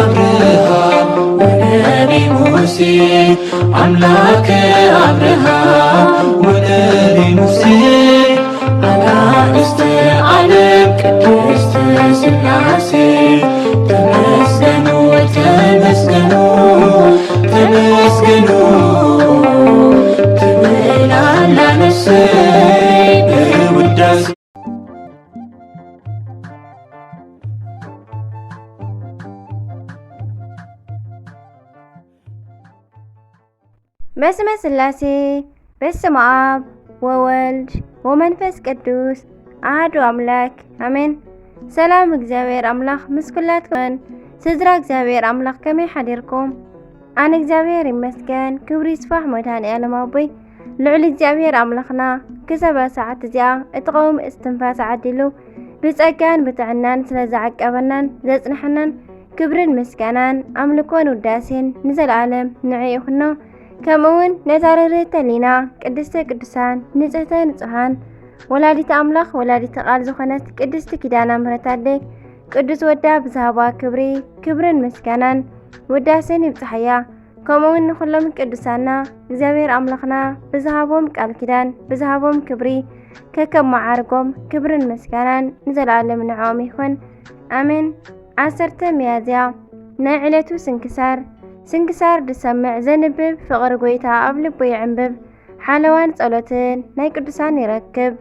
አብርሃም ወነቢ ሙሴ፣ አምላከ አብርሃም ወነቢ ሙሴ፣ አጋእዝተ ዓለም ቅድስት ሥላሴ፣ ተመስገኑ፣ ተመስገኑ፣ ተመስገኑ ትብል ኣላ ነፍሰይ በውዳሴ። በስመ ሥላሴ፣ በስመ አብ ወወልድ ወመንፈስ ቅዱስ አሐዱ አምላክ አሜን። ሰላም እግዚኣብሔር ኣምላኽ ምስ ኩላትኩም። ስድራ እግዚኣብሔር ኣምላኽ ከመይ ሓዲርኩም? ኣነ እግዚኣብሔር ይመስገን፣ ክብሪ ይስፋሕ መድኃኔ ዓለም ኣቦይ። ልዑል እግዚኣብሔር ኣምላኽና ክሳብ ሰዓት እዚኣ እትቐውም እስትንፋስ ዓዲሉ ብጸጋን ብጥዕናን ስለ ዝዓቀበናን ዘጽንሐናን ክብርን ምስጋናን ኣምልኮን ውዳሴን ንዘለዓለም ንዕኡ ይኹኖ። ከምኡ እውን ነታ ርህርህተ ሊና ቅድስተ ቅዱሳን ንጽህተ ንጹሃን ወላዲተ ኣምላኽ ወላዲተ ቃል ዝኾነት ቅድስቲ ኪዳነ ምሕረት ኣደይ ቅዱስ ወዳ ብዝሃባ ክብሪ ክብርን ምስጋናን ውዳሴን ይብጽሓያ። ከምኡ እውን ንኹሎም ቅዱሳና እግዚኣብሔር ኣምላኽና ብዝሃቦም ቃል ኪዳን ብዝሃቦም ክብሪ ከከም መዓርጎም ክብርን ምስጋናን ንዘለዓለም ንዕኦም ይኹን። ኣሜን። ዓሰርተ ሚያዝያ ናይ ዕለቱ ስንክሳር። ስንክሳር ዝሰምዕ ዘንብብ ፍቕሪ ጐይታ ኣብ ልቡ ይዕንብብ። ሓለዋን ጸሎትን ናይ ቅዱሳን ይረክብ።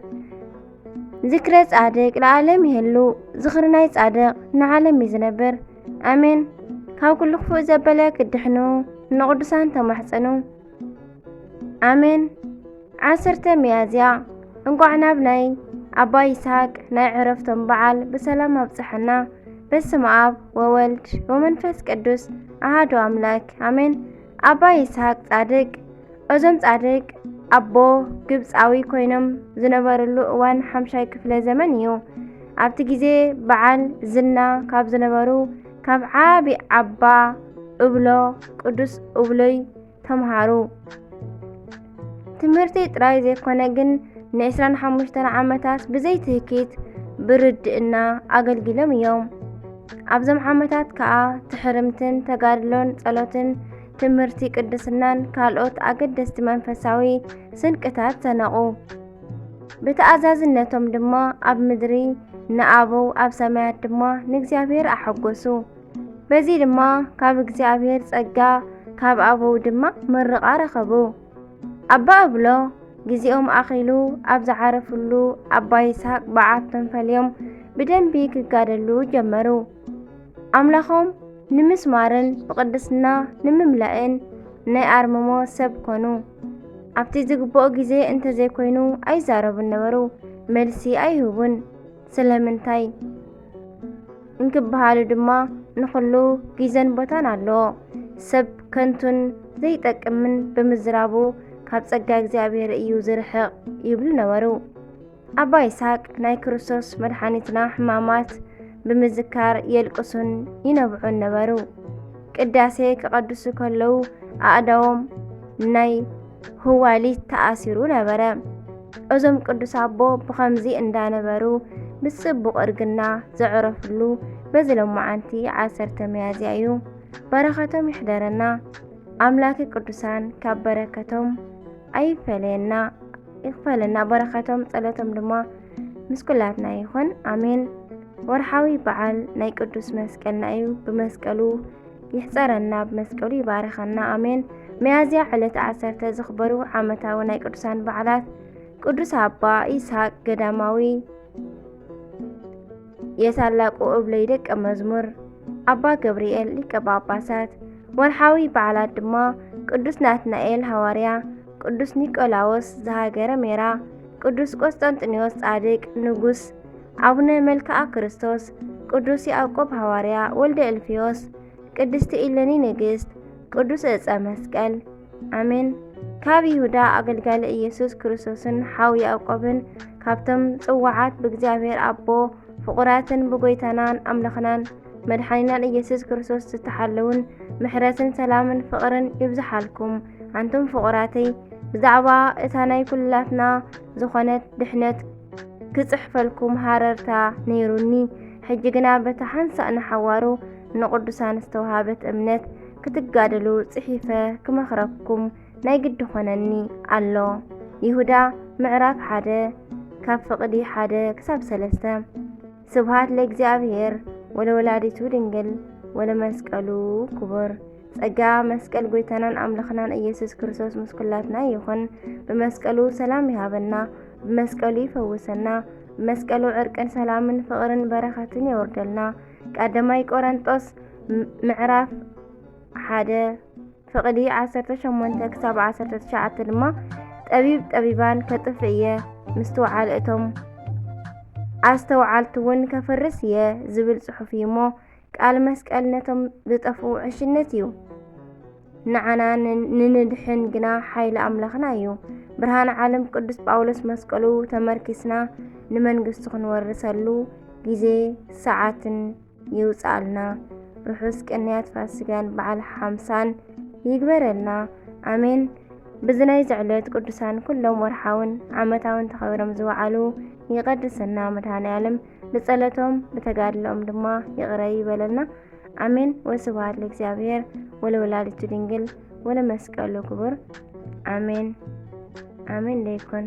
ዝክረ ጻድቅ ለዓለም ይህሉ። ዝኽሪ ናይ ጻድቅ ንዓለም እዩ ዝነብር። ኣሜን። ካብ ኩሉ ክፉእ ዘበለ ክትድሕኑ ንቅዱሳን ተማሕጸኑ። ኣሜን። ዓሰርተ ሚያዝያ። እንቋዕ ናብ ናይ ኣባ ይስሐቅ ናይ ዕረፍቶም በዓል ብሰላም ኣብጽሐና። በስመ ኣብ ወወልድ ወመንፈስ ቅዱስ ኣሃዱ ኣምላክ ኣሜን። ኣባ ይስሐቅ ጻድቅ። እዞም ጻድቅ ኣቦ ግብጻዊ ኮይኖም ዝነበርሉ እዋን ሓምሻይ ክፍለ ዘመን እዩ። ኣብቲ ግዜ በዓል ዝና ካብ ዝነበሩ ካብ ዓቢ ዓባ እብሎ ቅዱስ እብሎይ ተምሃሩ። ትምህርቲ ጥራይ ዘይኮነ ግን ንዕስራን ሓሙሽተን ዓመታት ብዘይ ትህኪት ብርድእና ኣገልጊሎም እዮም። ኣብዞም ዓመታት ከኣ ትሕርምትን ተጋድሎን ጸሎትን ትምህርቲ ቅድስናን ካልኦት ኣገደስቲ መንፈሳዊ ስንቅታት ሰነቑ። ብተኣዛዝነቶም ድማ ኣብ ምድሪ ንኣበው ኣብ ሰማያት ድማ ንእግዚኣብሔር ኣሐጎሱ። በዚ ድማ ካብ እግዚኣብሔር ጸጋ ካብ ኣበው ድማ ምርቓ ረኸቡ። ኣባ እብሎ ግዜኦም ኣኺሉ ኣብ ዝዓረፍሉ ኣባ ይስሐቅ በዓቶም ፈልዮም ብደንቢ ክጋደሉ ጀመሩ። ኣምላኾም ንምስማርን ብቕድስና ንምምላእን ናይ ኣርምሞ ሰብ ኮኑ። ኣብቲ ዝግብኦ ግዜ እንተዘይኮይኑ ኣይዛረቡን ነበሩ፣ መልሲ ኣይህቡን። ስለምንታይ እንክበሃሉ ድማ ንኹሉ ግዜን ቦታን ኣለዎ። ሰብ ከንቱን ዘይጠቅምን ብምዝራቡ ካብ ጸጋ እግዚኣብሔር እዩ ዝርሕቕ ይብሉ ነበሩ። ኣባ ይስሐቅ ናይ ክርስቶስ መድሓኒትና ሕማማት ብምዝካር የልቅሱን ይነብዑን ነበሩ። ቅዳሴ ክቐድሱ ከለዉ ኣእዳዎም ናይ ህዋሊት ተኣሲሩ ነበረ። እዞም ቅዱስ ኣቦ ብኸምዚ እንዳነበሩ ብጽቡቕ እርግና ዘዕረፍሉ በዚ ሎማዓንቲ ዓሰርተ ሚያዝያ እዩ። በረኸቶም ይሕደረና። ኣምላከ ቅዱሳን ካብ በረከቶም ኣይፈለየና፣ ይክፈለና። በረከቶም ጸሎቶም ድማ ምስ ኩላትና ይኹን። ኣሜን። ወርሓዊ በዓል ናይ ቅዱስ መስቀልና እዩ። ብመስቀሉ ይሕጸረና፣ ብመስቀሉ ይባርኸና። ኣሜን። ሚያዝያ ዕለት ዓሰርተ ዝኽበሩ ዓመታዊ ናይ ቅዱሳን በዓላት ቅዱስ ኣባ ይስሐቅ ገዳማዊ፣ የሳላቁ እብለይ ደቀ መዝሙር፣ ኣባ ገብርኤል ሊቀ ጳጳሳት። ወርሓዊ በዓላት ድማ ቅዱስ ናትናኤል ሃዋርያ፣ ቅዱስ ኒቆላዎስ ዘሃገረ ሜራ፣ ቅዱስ ቆስጠንጢኖስ ጻድቅ ንጉስ፣ ኣቡነ መልክዓ ክርስቶስ፣ ቅዱስ ያዕቆብ ሃዋርያ፣ ወልደ እልፍዮስ፣ ቅድስቲ ኢለኒ ንግስት፣ ቅዱስ ዕጸ መስቀል። ኣሜን። ካብ ይሁዳ ኣገልጋሊ ኢየሱስ ክርስቶስን ሓው ያዕቆብን ካብቶም ጽዋዓት ብእግዚኣብሔር ኣቦ ፍቑራትን ብጎይታናን ኣምላኽናን መድሓኒናን ኢየሱስ ክርስቶስ ዝተሓለውን ምሕረትን ሰላምን ፍቕርን ይብዝሓልኩም። ኣንቱም ፍቑራተይ፣ ብዛዕባ እታ ናይ ኩላትና ዝኾነት ድሕነት ክጽሕፈልኩም ሃረርታ ነይሩኒ። ሕጂ ግና በታ ሓንሳእ ንሓዋሩ ንቕዱሳን ዝተዋሃበት እምነት ክትጋደሉ ጽሒፈ ክመኽረኩም ናይ ግዲ ኾነኒ ኣሎ። ይሁዳ ምዕራፍ ሓደ ካብ ፍቕዲ ሓደ ክሳብ ሰለስተ። ስብሃት ለእግዚኣብሔር ወለወላዲቱ ድንግል ወለመስቀሉ ክቡር። ጸጋ መስቀል ጎይታናን ኣምላኽናን ኢየሱስ ክርስቶስ ምስ ኩላትና ይኹን። ብመስቀሉ ሰላም ይሃበና፣ ብመስቀሉ ይፈውሰና፣ ብመስቀሉ ዕርቅን ሰላምን ፍቕርን በረኸትን የውርደልና። ቀዳማይ ቆረንጦስ ም-፣ ምዕራፍ ሓደ ፍቕዲ ዓሰርተ ሸሞንተ ክሳብ ዓሰርተ ትሽዓተ ድማ፣ ጠቢብ ጠቢባን ከጥፍእ እየ፣ ምስትውዓል እቶም ኣስተውዓልቲ እውን ከፍርስ እየ ዝብል ጽሑፍ እዩ እሞ፣ ቃል መስቀል ነቶም ዝጠፍኡ ዕሽነት እዩ፣ ንዓና ን-፣ ንንድሕን ግና ሓይሊ ኣምላኽና እዩ። ብርሃን ዓለም ቅዱስ ጳውሎስ መስቀሉ ተመርኪስና ንመንግስቱ ክንወርሰሉ ግዜ ሰዓትን ይውፅኣልና። ርሑስ ቅንያት ፋሲጋን በዓል ሓምሳን ይግበረልና። ኣሜን። ብዚ ናይዚ ዕለት ቅዱሳን ኩሎም ወርሓውን ዓመታውን ተኸቢሮም ዝወዓሉ ይቐድሰና መድኃኔ ዓለም። ብጸሎቶም ብተጋድሎኦም ድማ ይቕረ ይበለልና። ኣሜን። ወስብሐት ለእግዚኣብሔር ወለወላዲቱ ድንግል ወለመስቀሉ ክቡር። ኣሜን። ኣሜን ለይኩን።